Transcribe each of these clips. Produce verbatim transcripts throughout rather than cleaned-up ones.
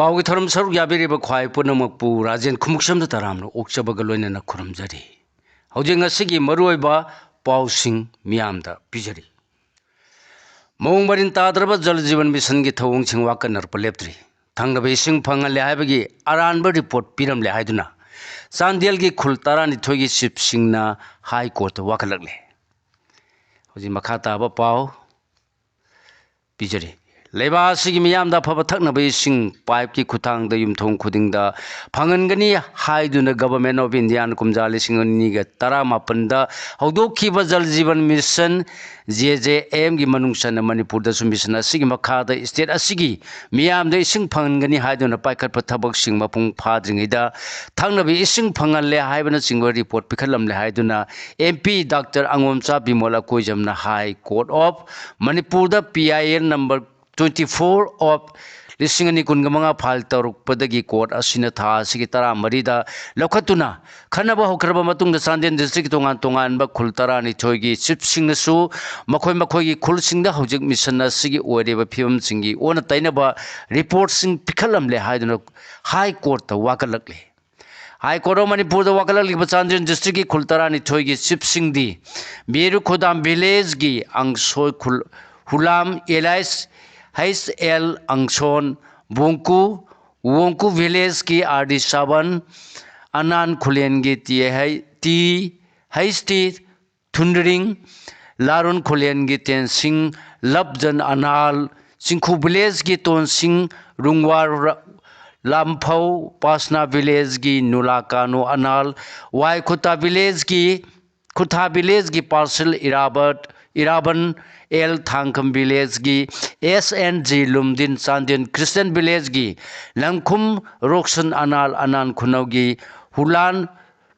ꯄꯥꯎꯒꯤ ꯊꯧꯔꯝ ꯁꯔꯨꯛ ꯌꯥꯕꯤꯔꯤꯕ ꯈ꯭ꯋꯥꯏ ꯄꯨꯝꯅꯃꯛꯄꯨ ꯔꯥꯖꯦꯟ ꯈꯨꯃꯨꯛꯁꯝꯗ ꯇꯔꯥꯝꯅ ꯑꯣꯛꯆꯕꯒ ꯂꯣꯏꯅꯅ ꯈꯨꯔꯨꯝꯖꯔꯤ꯫ ꯍꯧꯖꯤꯛ ꯉꯁꯤꯒꯤ ꯃꯔꯨꯑꯣꯏꯕ ꯄꯥꯎꯁꯤꯡ ꯃꯤꯌꯥꯝꯗ ꯄꯤꯖꯔꯤ꯫ ꯃꯑꯣꯡ ꯃꯔꯤꯟ ꯇꯥꯗ꯭ꯔꯕ ꯖꯜ ꯖꯤꯕꯟ ꯃꯤꯁꯟꯒꯤ ꯊꯧꯑꯣꯡꯁꯤꯡ ꯋꯥꯀꯠꯅꯔꯛꯄ ꯂꯦꯞꯇ꯭ꯔꯤ꯫ ꯊꯛꯅꯕ ꯏꯁꯤꯡ ꯐꯪꯍꯜꯂꯦ ꯍꯥꯏꯕꯒꯤ ꯑꯔꯥꯟꯕ ꯔꯤꯄꯣꯔꯠ ꯄꯤꯔꯝꯂꯦ ꯍꯥꯏꯗꯨꯅ ꯆꯥꯟꯗꯦꯜꯒꯤ ꯈꯨꯜ ꯇꯔꯥꯅꯤꯊꯣꯏꯒꯤ ꯆꯤꯞꯁꯤꯡꯅ ꯍꯥꯏ ꯀꯣꯔꯠꯇ ꯋꯥꯀꯠꯂꯛꯂꯦ꯫ ꯍꯧꯖꯤꯛ ꯃꯈꯥ ꯇꯥꯕ ꯄꯥꯎ ꯄꯤꯖꯔꯤ꯫ ꯂꯩꯕꯥꯛ ꯑꯁꯤꯒꯤ ꯃꯤꯌꯥꯝꯗ ꯑꯐꯕ ꯊꯛꯅꯕ ꯏꯁꯤꯡ ꯄꯥꯏꯞꯀꯤ ꯈꯨꯠꯊꯥꯡꯗ ꯌꯨꯝꯊꯣꯡ ꯈꯨꯗꯤꯡꯗ ꯐꯪꯍꯟꯒꯅꯤ ꯍꯥꯏꯗꯨꯅ Government of Indiaꯅ ꯀꯨꯝꯖꯥ ꯂꯤꯁꯤꯡ ꯑꯅꯤꯒ ꯇꯔꯥꯃꯥꯄꯟꯗ ꯍꯧꯗꯣꯛꯈꯤꯕ ꯖꯜ ꯖꯤꯕꯟ ꯃꯤꯁꯟ, ꯖꯦ ꯖꯦ ꯑꯦꯝꯒꯤ ꯃꯅꯨꯡ ꯆꯟꯅ ꯃꯅꯤꯄꯨꯔꯗꯁꯨ ꯃꯤꯁꯟ ꯑꯁꯤꯒꯤ ꯃꯈꯥꯗ state ꯑꯁꯤꯒꯤ ꯃꯤꯌꯥꯝꯗ ꯏꯁꯤꯡ ꯐꯪꯍꯟꯒꯅꯤ ꯍꯥꯏꯗꯨꯅ ꯄꯥꯏꯈꯠꯄ ꯊꯕꯛꯁꯤꯡ ꯃꯄꯨꯡ ꯐꯥꯗ꯭ꯔꯤꯉꯩꯗ ꯊꯛꯅꯕ ꯏꯁꯤꯡ ꯐꯪꯍꯜꯂꯦ ꯍꯥꯏꯕꯅꯆꯤꯡꯕ ꯔꯤꯄꯣꯔꯠ ꯄꯤꯈꯠꯂꯝꯂꯦ ꯍꯥꯏꯗꯨꯅ M P Doctor ꯑꯉꯣꯝꯆꯥ ꯕꯤꯃꯣꯂ ꯀꯣꯏꯖꯝꯅ High Court of ꯃꯅꯤꯄꯨꯔꯗ P I L number twenty four of ꯂꯤꯁꯤꯡ ꯑꯅꯤ ꯀꯨꯟꯒ ꯃꯉꯥ ꯐꯥꯏꯜ ꯇꯧꯔꯛꯄꯗꯒꯤ ꯀꯣꯔꯠ ꯑꯁꯤꯅ ꯊꯥ ꯑꯁꯤꯒꯤ ꯇꯔꯥꯃꯔꯤꯗ ꯂꯧꯈꯠꯇꯨꯅ ꯈꯟꯅꯕ ꯍꯧꯈ꯭ꯔꯕ ꯃꯇꯨꯡꯗ ꯆꯥꯟꯗꯦꯜ ꯗꯤꯁꯇ꯭ꯔꯤꯛꯀꯤ ꯇꯣꯉꯥꯟ ꯇꯣꯉꯥꯟꯕ ꯈꯨꯜ ꯇꯔꯥꯅꯤꯊꯣꯏꯒꯤ ꯆꯤꯞꯁꯤꯡꯅꯁꯨ ꯃꯈꯣꯏ ꯃꯈꯣꯏꯒꯤ ꯈꯨꯜꯁꯤꯡꯗ ꯍꯧꯖꯤꯛ ꯃꯤꯁꯟ ꯑꯁꯤꯒꯤ ꯑꯣꯏꯔꯤꯕ ꯐꯤꯕꯝꯁꯤꯡꯒꯤ ꯑꯣꯟꯅ ꯇꯩꯅꯕ ꯔꯤꯄꯣꯔꯠꯁꯤꯡ ꯄꯤꯈꯠꯂꯝꯂꯦ ꯍꯥꯏꯗꯨꯅ ꯍꯥꯏ ꯀꯣꯔꯠꯇ ꯋꯥꯀꯠꯂꯛꯂꯤ꯫ ꯍꯥꯏ ꯀꯣꯔꯠ ꯑꯣꯐ ꯃꯅꯤꯄꯨꯔꯗ ꯋꯥꯀꯠꯂꯛꯂꯤꯕ ꯆꯥꯟꯗꯦꯜ ꯗꯤꯁꯇ꯭ꯔꯤꯛꯀꯤ ꯈꯨꯜ ꯇꯔꯥꯅꯤꯊꯣꯏꯒꯤ ꯆꯤꯞꯁꯤꯡꯗꯤ ꯕꯤꯔꯨ ꯈꯨꯗꯥꯝ ꯚꯤꯂꯦꯖꯀꯤ ꯑꯪꯁꯣꯏ ꯈꯨꯜ ꯍꯨꯂꯥꯝ ꯑꯦꯂꯥꯏꯁ ꯍꯩꯁ ꯑꯦꯜ ꯑꯪꯁꯣꯟ ꯕꯣꯡꯀꯨ, ꯋꯣꯡꯀꯨ ꯚꯤꯂꯦꯖꯀꯤ ꯑꯥꯔ ꯗꯤ ꯁꯥꯕꯟ, ꯑꯅꯥꯟ ꯈꯨꯂꯦꯟꯒꯤ ꯇꯤ ꯍꯩ-, ꯇꯤ ꯍꯩꯁ ꯇꯤ ꯊꯨꯟꯗ꯭ꯔꯤꯡ, ꯂꯥꯔꯣꯟ ꯈꯨꯂꯦꯟꯒꯤ ꯇꯦꯟꯁꯤꯡ, ꯂꯞꯖꯟ ꯑꯅꯥꯜ, ꯆꯤꯡꯈꯨ ꯚꯤꯂꯦꯖꯀꯤ ꯇꯣꯟꯁꯤꯡ, ꯔꯨꯡꯋꯥꯔ ꯂꯥꯝꯐꯧ, ꯄꯥꯁꯅꯥ ꯚꯤꯂꯦꯖꯀꯤ ꯅꯨꯂꯥꯀꯥꯅꯨ ꯑꯅꯥꯜ, ꯋꯥꯏ ꯈꯨꯇꯥ ꯚꯤꯂꯦꯖꯀꯤ, ꯈꯨꯊꯥ ꯚꯤꯂꯦꯖꯀꯤ ꯄꯥꯔꯁꯦꯜ ꯏꯔꯥꯕꯠ, ꯏꯔꯥꯕꯟ ꯑꯦꯜ, ꯊꯥꯡꯈꯝ ꯚꯤꯂꯦꯖꯀꯤ ꯑꯦꯁ ꯑꯦꯟ ꯖꯤ ꯂꯨꯝꯗꯤꯟ, ꯆꯥꯟꯗꯦꯜ ꯈ꯭ꯔꯤꯁꯇꯤꯌꯥꯟ ꯚꯤꯂꯦꯖꯀꯤ ꯂꯪꯈꯨꯝ ꯔꯣꯛꯁꯟ ꯑꯅꯥꯜ, ꯑꯅꯥꯟ ꯈꯨꯅꯧꯒꯤ ꯍꯨꯂꯥꯟ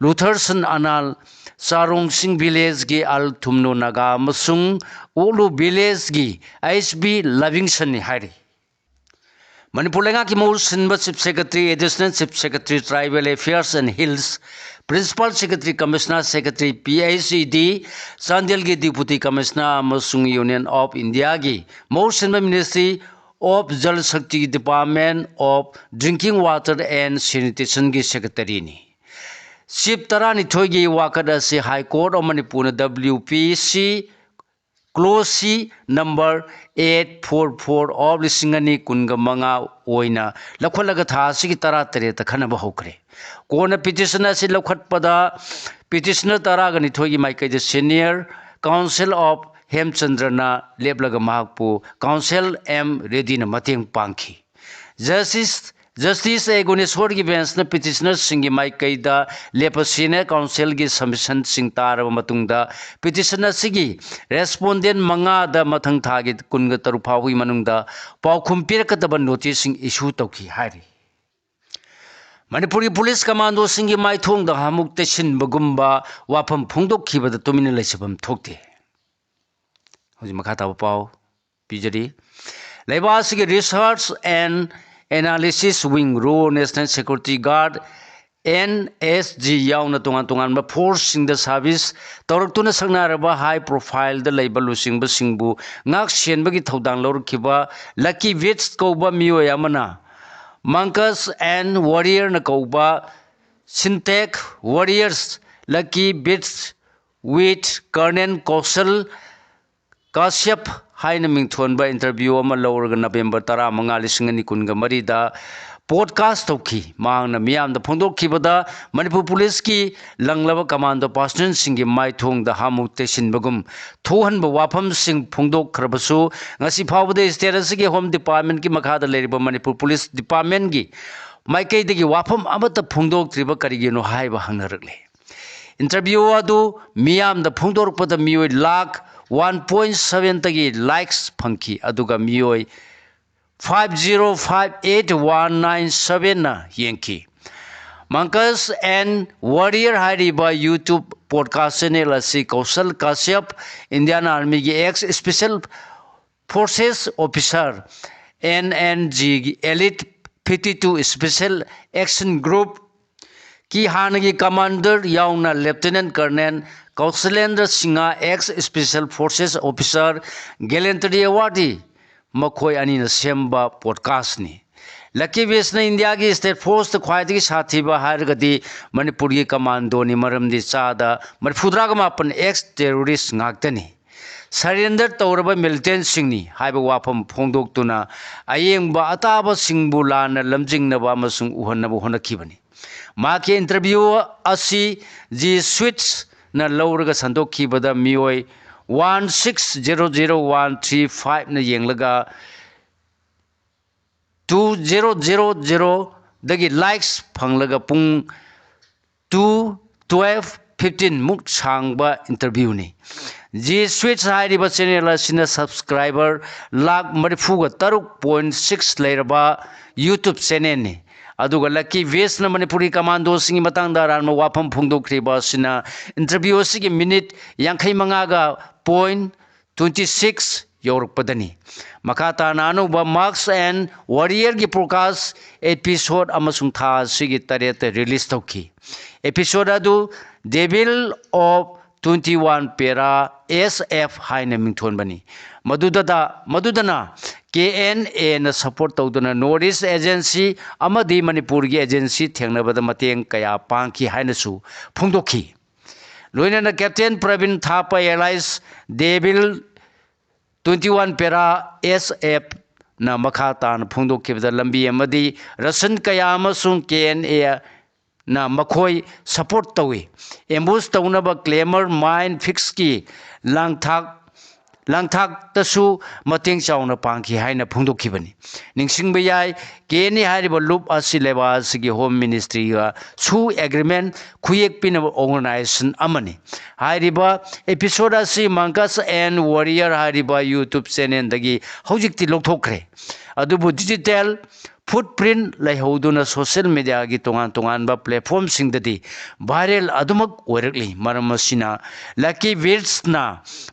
ꯂꯨꯊꯔꯁꯟ ꯑꯅꯥꯜ, ꯆꯥꯔꯣꯡꯁꯤꯡ ꯚꯤꯂꯦꯖꯀꯤ ꯑꯜ ꯊꯨꯝꯅꯨ ꯅꯥꯒꯥ ꯑꯃꯁꯨꯡ ꯎꯂꯨ ꯚꯤꯂꯦꯖꯀꯤ ꯑꯩꯆ ꯕꯤ ꯂꯚꯤꯡꯁꯟꯅꯤ ꯍꯥꯏꯔꯤ꯫ ꯃꯅꯤꯄꯨꯔ ꯂꯩꯉꯥꯛꯀꯤ ꯃꯍꯨꯠ ꯁꯤꯟꯕ Chief Secretary, Additional Chief Secretary, Tribal Affairs and Hills, Principal Secretary, Commissioner, Secretary, P H E D, ꯆꯥꯟꯗꯦꯜꯒꯤ Deputy Commissioner ꯑꯃꯁꯨꯡ Union of Indiaꯒꯤ ꯃꯍꯨꯠ ꯁꯤꯟꯕ Ministry of Jal Shakti Department of Drinking Water and Sanitation ꯒꯤ Secretary ꯅꯤ꯫ Chief ꯇꯔꯥꯅꯤꯊꯣꯏꯒꯤ ꯋꯥꯀꯠ ꯑꯁꯤ High Court of ꯃꯅꯤꯄꯨꯔꯅ W P C Clause C number eight four four of ꯂꯤꯁꯤꯡ ꯑꯅꯤ ꯀꯨꯟꯒ ꯃꯉꯥ ꯑꯣꯏꯅ ꯂꯧꯈꯠꯂꯒ ꯊꯥ ꯑꯁꯤꯒꯤ ꯇꯔꯥ ꯇꯔꯦꯠꯇ ꯈꯟꯅꯕ ꯍꯧꯈ꯭ꯔꯦ꯫ ꯀꯣꯟꯅ petition ꯑꯁꯤ ꯂꯧꯈꯠꯄꯗ petitioner ꯇꯔꯥꯒ ꯅꯤꯊꯣꯏꯒꯤ ꯃꯥꯏꯀꯩꯗ Senior Counsel of ꯍꯦꯝꯆꯟꯗ꯭ꯔꯅ ꯂꯦꯞꯂꯒ ꯃꯍꯥꯛꯄꯨ Counsel M ꯔꯦꯗꯤꯅ ꯃꯇꯦꯡ ꯄꯥꯡꯈꯤ꯫ Justice Justice A ꯒꯨꯅꯦꯁꯣꯔꯒꯤ bench ꯅ petitioner ꯁꯤꯡꯒꯤ ꯃꯥꯏꯀꯩꯗ ꯂꯦꯞꯄ Senior Counsel ꯒꯤ submission ꯁꯤꯡ ꯇꯥꯔꯕ ꯃꯇꯨꯡꯗ petition ꯑꯁꯤꯒꯤ respondent ꯃꯉꯥꯗ ꯃꯊꯪ ꯊꯥꯒꯤ ꯀꯨꯟꯒ ꯇꯔꯨꯛ ꯐꯥꯎꯕꯒꯤ ꯃꯅꯨꯡꯗ ꯄꯥꯎꯈꯨꯝ ꯄꯤꯔꯛꯀꯗꯕ notice ꯁꯤꯡ issue ꯇꯧꯈꯤ ꯍꯥꯏꯔꯤ꯫ ꯃꯅꯤꯄꯨꯔꯒꯤ police commando ꯁꯤꯡꯒꯤ ꯃꯥꯏꯊꯣꯡꯗ ꯍꯥꯃꯨꯛ ꯇꯩꯁꯤꯟꯕꯒꯨꯝꯕ ꯋꯥꯐꯝ ꯐꯣꯡꯗꯣꯛꯈꯤꯕꯗ ꯇꯨꯃꯤꯟꯅ ꯂꯩꯖꯐꯝ ꯊꯣꯛꯇꯦ꯫ ꯍꯧꯖꯤꯛ ꯃꯈꯥ ꯇꯥꯕ ꯄꯥꯎ ꯄꯤꯖꯔꯤ꯫ ꯂꯩꯕꯥꯛ ꯑꯁꯤꯒꯤ Research and Analysis Wing, RAW, National Security Guard, N S G ꯌꯥꯎꯅ ꯇꯣꯉꯥꯟ ꯇꯣꯉꯥꯟꯕ force ꯁꯤꯡꯗ service ꯇꯧꯔꯛꯇꯨꯅ ꯁꯛꯅꯥꯏꯔꯕ high profile ꯗ ꯂꯩꯕ ꯂꯨꯆꯤꯡꯕꯁꯤꯡꯕꯨ ꯉꯥꯛ ꯁꯦꯟꯕꯒꯤ ꯊꯧꯗꯥꯡ ꯂꯧꯔꯛꯈꯤꯕ Lucky Beats ꯀꯧꯕ ꯃꯤꯑꯣꯏ ꯑꯃꯅ Monkeys and Warrior ꯅ ꯀꯧꯕ Synthetic Warriors Lucky Beats with Colonel Kaushal Kashyap ꯍꯥꯏꯅ ꯃꯤꯡꯊꯣꯟꯕ interview ꯑꯃ ꯂꯧꯔꯒ November ꯇꯔꯥꯃꯉꯥ, ꯂꯤꯁꯤꯡ ꯑꯅꯤ ꯀꯨꯟꯒ ꯃꯔꯤꯗ podcast ꯇꯧꯈꯤ꯫ ꯃꯍꯥꯛꯅ ꯃꯤꯌꯥꯝꯗ ꯐꯣꯡꯗꯣꯛꯈꯤꯕꯗ ꯃꯅꯤꯄꯨꯔ police ꯀꯤ ꯂꯪꯂꯕ commando personnel ꯁꯤꯡꯒꯤ ꯃꯥꯏꯊꯣꯡꯗ ꯍꯥꯃꯨꯛ ꯇꯩꯁꯤꯟꯕꯒꯨꯝ ꯊꯣꯛꯍꯟꯕ ꯋꯥꯐꯝꯁꯤꯡ ꯐꯣꯡꯗꯣꯛꯈ꯭ꯔꯕꯁꯨ ꯉꯁꯤ ꯐꯥꯎꯕꯗ state ꯑꯁꯤꯒꯤ Home Department ꯀꯤ ꯃꯈꯥꯗ ꯂꯩꯔꯤꯕ ꯃꯅꯤꯄꯨꯔ police department ꯀꯤ ꯃꯥꯏꯀꯩꯗꯒꯤ ꯋꯥꯐꯝ ꯑꯃꯠꯇ ꯐꯣꯡꯗꯣꯛꯇ꯭ꯔꯤꯕ ꯀꯔꯤꯒꯤꯅꯣ ꯍꯥꯏꯕ ꯍꯪꯅꯔꯛꯂꯤ꯫ Interview ꯑꯗꯨ ꯃꯤꯌꯥꯝꯗ ꯐꯣꯡꯗꯣꯔꯛꯄꯗ ꯃꯤꯑꯣꯏ ꯂꯥꯈ one point seven ꯗꯒꯤ likes ꯐꯪꯈꯤ, ꯑꯗꯨꯒ ꯃꯤꯑꯣꯏ five zero five eight one nine seven ꯅ ꯌꯦꯡꯈꯤ꯫ Monkeys and Warrior ꯍꯥꯏꯔꯤꯕ YouTube podcast channel ꯑꯁꯤ ꯀꯧꯁꯜ ꯀꯥꯁ꯭ꯌꯞ, Indian Army ꯒꯤ ex Special Forces Officer, N N G ꯒꯤ Elite fifty two Special Action Group ꯀꯤ ꯍꯥꯟꯅꯒꯤ commander ꯌꯥꯎꯅ Lieutenant Colonel ꯀꯧꯁꯂꯦꯟꯗ꯭ꯔ Singh, ex Special Forces Officer, Gallantry Awardee, ꯃꯈꯣꯏ ꯑꯅꯤꯅ ꯁꯦꯝꯕ ꯄꯣꯗꯀꯥꯁꯅꯤ꯫ ꯂꯛꯀꯤ ꯕꯤꯁꯅ ꯏꯟꯗꯤꯌꯥꯒꯤ ꯁ꯭ꯇꯦꯠ ꯐꯣꯔꯁꯇ ꯈ꯭ꯋꯥꯏꯗꯒꯤ ꯁꯥꯊꯤꯕ ꯍꯥꯏꯔꯒꯗꯤ ꯃꯅꯤꯄꯨꯔꯒꯤ ꯀꯃꯥꯟꯗꯣꯅꯤ, ꯃꯔꯝꯗꯤ ꯆꯥꯗ ꯃꯔꯤꯐꯨꯇꯔꯥꯒ ꯃꯥꯄꯟ ꯑꯦꯛꯁ ꯇꯦꯔꯣꯔꯤꯁ ꯉꯥꯛꯇꯅꯤ꯫ ꯁꯔꯦꯟꯗꯔ ꯇꯧꯔꯕ ꯃꯤꯂꯤꯇꯦꯟꯁꯤꯡꯅꯤ ꯍꯥꯏꯕ ꯋꯥꯐꯝ ꯐꯣꯡꯗꯣꯛꯇꯨꯅ ꯑꯌꯦꯡꯕ ꯑꯇꯥꯕꯁꯤꯡꯕꯨ ꯂꯥꯟꯅ ꯂꯝꯖꯤꯡꯅꯕ ꯑꯃꯁꯨꯡ ꯎꯍꯟꯅꯕ ꯍꯣꯠꯅꯈꯤꯕꯅꯤ꯫ ꯃꯍꯥꯛꯀꯤ ꯏꯟꯇꯔꯚ꯭ꯌꯨ ꯑꯁꯤ ꯖꯤ ꯁ꯭ꯋꯤꯠꯁꯅ ꯂꯧꯔꯒ ꯁꯟꯗꯣꯛꯈꯤꯕꯗ ꯃꯤꯑꯣꯏ one six zero zero one three ꯐꯥꯏꯚꯅ ꯌꯦꯡꯂꯒ ꯇꯨ ꯖꯦꯔꯣ ꯖꯦꯔꯣ ꯖꯦꯔꯣꯗꯒꯤ ꯂꯥꯏꯛꯁ ꯐꯪꯂꯒ ꯄꯨꯡ ꯇꯨ ꯇ꯭ꯋꯦꯜꯐ ꯐꯤꯐꯇꯤꯟ ꯃꯨꯛ ꯁꯥꯡꯕ ꯏꯟꯇꯔꯚ꯭ꯌꯨꯅꯤ꯫ ꯖꯤ ꯁ꯭ꯋꯤꯠꯁ ꯍꯥꯏꯔꯤꯕ ꯆꯦꯅꯦꯜ ꯑꯁꯤꯅ ꯁꯕꯁꯀ꯭ꯔꯥꯏꯕꯔ ꯂꯥꯈ ꯃꯔꯤꯐꯨꯒ ꯇꯔꯨꯛ ꯄꯣꯏꯟ ꯁꯤꯛꯁ ꯂꯩꯔꯕ ꯌꯨꯇ꯭ꯌꯨꯕ ꯆꯦꯅꯦꯜꯅꯤ꯫ ꯑꯗꯨꯒ ꯂꯛꯀꯤ ꯕꯤꯁꯅ ꯃꯅꯤꯄꯨꯔꯤ ꯀꯃꯥꯟꯗꯣꯁꯤꯡꯒꯤ ꯃꯇꯥꯡꯗ ꯑꯔꯥꯟꯕ ꯋꯥꯐꯝ ꯐꯣꯡꯗꯣꯛꯈ꯭ꯔꯤꯕ ꯑꯁꯤꯅ ꯏꯟꯇꯔꯚ꯭ꯌꯨ ꯑꯁꯤꯒꯤ ꯃꯤꯅꯤꯠ ꯌꯥꯡꯈꯩ ꯃꯉꯥꯒ ꯄꯣꯏꯟ ꯇ꯭ꯋꯦꯟꯇꯤ ꯁꯤꯛꯁ ꯌꯧꯔꯛꯄꯗꯅꯤ꯫ ꯃꯈꯥ ꯇꯥꯅ ꯑꯅꯧꯕ ꯃꯥꯛꯁ ꯑꯦꯟ ꯋꯥꯔꯤꯌꯔꯒꯤ ꯄꯣꯗꯀꯥꯁ ꯑꯦꯄꯤꯁꯣꯗ ꯑꯃꯁꯨꯡ ꯊꯥ ꯑꯁꯤꯒꯤ ꯇꯔꯦꯠꯇ ꯔꯤꯂꯤꯁ ꯇꯧꯈꯤ꯫ ꯑꯦꯄꯤꯁꯣꯗ ꯑꯗꯨ devil of twenty one para S F ꯍꯥꯏꯅ ꯃꯤꯡꯊꯣꯟꯕꯅꯤ꯫ ꯃꯗꯨꯗ, ꯃꯗꯨꯗꯅ ꯀꯦ ꯑꯦꯟ ꯑꯦꯅ ꯁꯄꯣꯔꯠ ꯇꯧꯗꯨꯅ ꯅꯣꯔꯠ ꯏꯁ ꯑꯦꯖꯦꯟꯁꯤ ꯑꯃꯗꯤ ꯃꯅꯤꯄꯨꯔꯒꯤ ꯑꯦꯖꯦꯟꯁꯤ ꯊꯦꯡꯅꯕꯗ ꯃꯇꯦꯡ ꯀꯌꯥ ꯄꯥꯡꯈꯤ ꯍꯥꯏꯅꯁꯨ ꯐꯣꯡꯗꯣꯛꯈꯤ꯫ ꯂꯣꯏꯅꯅ captain Prabin Thapa alias devil twenty one para S ꯑꯦꯐꯅ ꯃꯈꯥ ꯇꯥꯅ ꯐꯣꯡꯗꯣꯛꯈꯤꯕꯗ ꯂꯝꯕꯤ ꯑꯃꯗꯤ ꯔꯁꯟ ꯀꯌꯥ ꯑꯃꯁꯨꯡ ꯀꯦ ꯑꯦꯟ ꯑꯦꯅ ꯃꯈꯣꯏ ꯁꯄꯣꯔꯠ ꯇꯧꯏ꯫ ꯑꯦꯝꯕꯨꯁ ꯇꯧꯅꯕ ꯀ꯭ꯂꯦꯃꯔ ꯃꯥꯏꯟ ꯐꯤꯛꯁꯀꯤ ꯂꯥꯡꯊꯥꯛ ꯂꯥꯡꯊꯥꯛꯇꯁꯨ ꯃꯇꯦꯡ ꯆꯥꯎꯅ ꯄꯥꯡꯈꯤ ꯍꯥꯏꯅ ꯐꯣꯡꯗꯣꯛꯈꯤꯕꯅꯤ꯫ ꯅꯤꯡꯁꯤꯡꯕ ꯌꯥꯏ, ꯀꯦ ꯑꯦꯟ ꯑꯦ ꯍꯥꯏꯔꯤꯕ ꯂꯨꯞ ꯑꯁꯤ ꯂꯩꯕꯥꯛ ꯑꯁꯤꯒꯤ ꯍꯣꯝ ꯃꯤꯅꯤꯁꯇ꯭ꯔꯤꯒꯁꯨ ꯑꯦꯒ꯭ꯔꯤꯃꯦꯟ ꯈꯨꯌꯦꯛ ꯄꯤꯅꯕ ꯑꯣꯔꯒꯅꯥꯏꯖꯦꯁꯟ ꯑꯃꯅꯤ꯫ ꯍꯥꯏꯔꯤꯕ ꯑꯦꯄꯤꯁꯣꯗ ꯑꯁꯤ ꯃꯪꯀꯁ ꯑꯦꯟ ꯋꯥꯔꯤꯌꯔ ꯍꯥꯏꯔꯤꯕ ꯌꯨꯇ꯭ꯌꯨꯕ ꯆꯦꯅꯦꯜꯗꯒꯤ ꯍꯧꯖꯤꯛꯇꯤ ꯂꯧꯊꯣꯛꯈ꯭ꯔꯦ꯫ ꯑꯗꯨꯕꯨ ꯗꯤꯖꯤꯇꯦꯜ ꯐꯨꯠ ꯄ꯭ꯔꯤꯟ ꯂꯩꯍꯧꯗꯨꯅ ꯁꯣꯁꯤꯌꯦꯜ ꯃꯤꯗꯤꯌꯥꯒꯤ ꯇꯣꯉꯥꯟ ꯇꯣꯉꯥꯟꯕ ꯄ꯭ꯂꯦꯠꯐꯣꯝꯁꯤꯡꯗꯗꯤ ꯚꯥꯏꯔꯦꯜ ꯑꯗꯨꯃꯛ ꯑꯣꯏꯔꯛꯂꯤ꯫ ꯃꯔꯝ ꯑꯁꯤꯅ ꯂꯛꯀꯤ ꯕꯤꯁꯅ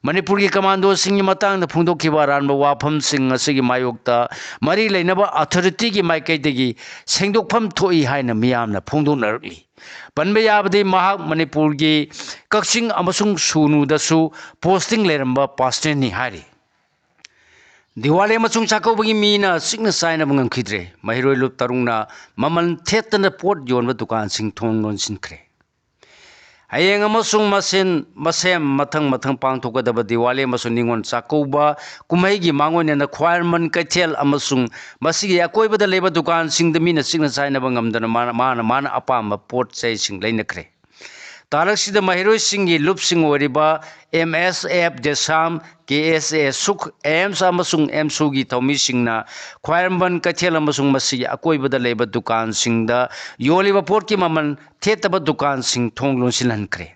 ꯃꯅꯤꯄꯨꯔꯒꯤ ꯀꯃꯥꯟꯗꯣꯁꯤꯡꯒꯤ ꯃꯇꯥꯡꯗ ꯐꯣꯡꯗꯣꯛꯈꯤꯕ ꯑꯔꯥꯟꯕ ꯋꯥꯐꯝꯁꯤꯡ ꯑꯁꯤꯒꯤ ꯃꯥꯌꯣꯛꯇ ꯃꯔꯤ ꯂꯩꯅꯕ ꯑꯊꯣꯔꯤꯇꯤꯒꯤ ꯃꯥꯏꯀꯩꯗꯒꯤ ꯁꯦꯡꯗꯣꯛꯐꯝ ꯊꯣꯛꯏ ꯍꯥꯏꯅ ꯃꯤꯌꯥꯝꯅ ꯐꯣꯡꯗꯣꯛꯅꯔꯛꯂꯤ꯫ ꯄꯟꯕ ꯌꯥꯕꯗꯤ ꯃꯍꯥꯛ ꯃꯅꯤꯄꯨꯔꯒꯤ ꯀꯛꯆꯤꯡ ꯑꯃꯁꯨꯡ ꯁꯨꯅꯨꯗꯁꯨ ꯄꯣꯁꯇꯤꯡ ꯂꯩꯔꯝꯕ ꯄꯥꯁꯇꯔꯅꯤ ꯍꯥꯏꯔꯤ꯫ ꯗꯤꯋꯥꯂꯤ ꯑꯃꯁꯨꯡ ꯆꯥꯛꯀꯧꯕꯒꯤ ꯃꯤꯅ ꯆꯤꯛꯅ ꯆꯥꯏꯅꯕ ꯉꯝꯈꯤꯗ꯭ꯔꯦ꯫ ꯃꯍꯩꯔꯣꯏ ꯂꯨꯞ ꯇꯔꯨꯛꯅ ꯃꯃꯜ ꯊꯦꯠꯇꯅ ꯄꯣꯠ ꯌꯣꯟꯕ ꯗꯨꯀꯥꯟꯁꯤꯡ ꯊꯣꯡ ꯂꯣꯟꯁꯤꯟꯈ꯭ꯔꯦ꯫ ꯍꯌꯦꯡ ꯑꯃꯁꯨꯡ ꯃꯁꯦꯟ, ꯃꯁꯦꯝ ꯃꯊꯪ ꯃꯊꯪ ꯄꯥꯡꯊꯣꯛꯀꯗꯕ ꯗꯤꯋꯥꯂꯤ ꯑꯃꯁꯨꯡ ꯅꯤꯉꯣꯜ ꯆꯥꯛꯀꯧꯕ ꯀꯨꯝꯍꯩꯒꯤ ꯃꯥꯡꯑꯣꯏꯅꯅ ꯈ꯭ꯋꯥꯏꯔꯝꯕꯟ ꯀꯩꯊꯦꯜ ꯑꯃꯁꯨꯡ ꯃꯁꯤꯒꯤ ꯑꯀꯣꯏꯕꯗ ꯂꯩꯕ ꯗꯨꯀꯥꯟꯁꯤꯡꯗ ꯃꯤꯅ ꯆꯤꯛꯅ ꯆꯥꯏꯅꯕ ꯉꯝꯗꯅ ꯃꯥꯅ, ꯃꯥꯅ, ꯃꯥꯅ ꯑꯄꯥꯝꯕ ꯄꯣꯠ ꯆꯩꯁꯤꯡ ꯂꯩꯅꯈ꯭ꯔꯦ꯫ ꯇꯥꯂꯛꯁꯤꯗ ꯃꯍꯩꯔꯣꯏꯁꯤꯡꯒꯤ ꯂꯨꯞꯁꯤꯡ ꯑꯣꯏꯔꯤꯕ ꯑꯦꯝ ꯑꯦꯁ ꯑꯦꯐ ꯖꯦꯁꯥꯝ, ꯀꯦ ꯑꯦꯁ ꯑꯦ ꯁꯨꯈ, ꯑꯦꯝꯁ ꯑꯃꯁꯨꯡ ꯑꯦꯝꯁꯨꯒꯤ ꯊꯧꯃꯤꯁꯤꯡꯅ ꯈ꯭ꯋꯥꯏꯔꯝꯕꯟ ꯀꯩꯊꯦꯜ ꯑꯃꯁꯨꯡ ꯃꯁꯤꯒꯤ ꯑꯀꯣꯏꯕꯗ ꯂꯩꯕ ꯗꯨꯀꯥꯟꯁꯤꯡꯗ ꯌꯣꯜꯂꯤꯕ ꯄꯣꯠꯀꯤ ꯃꯃꯜ ꯊꯦꯠꯇꯕ ꯗꯨꯀꯥꯟꯁꯤꯡ ꯊꯣꯡ ꯂꯣꯟꯁꯤꯜꯍꯟꯈ꯭ꯔꯦ꯫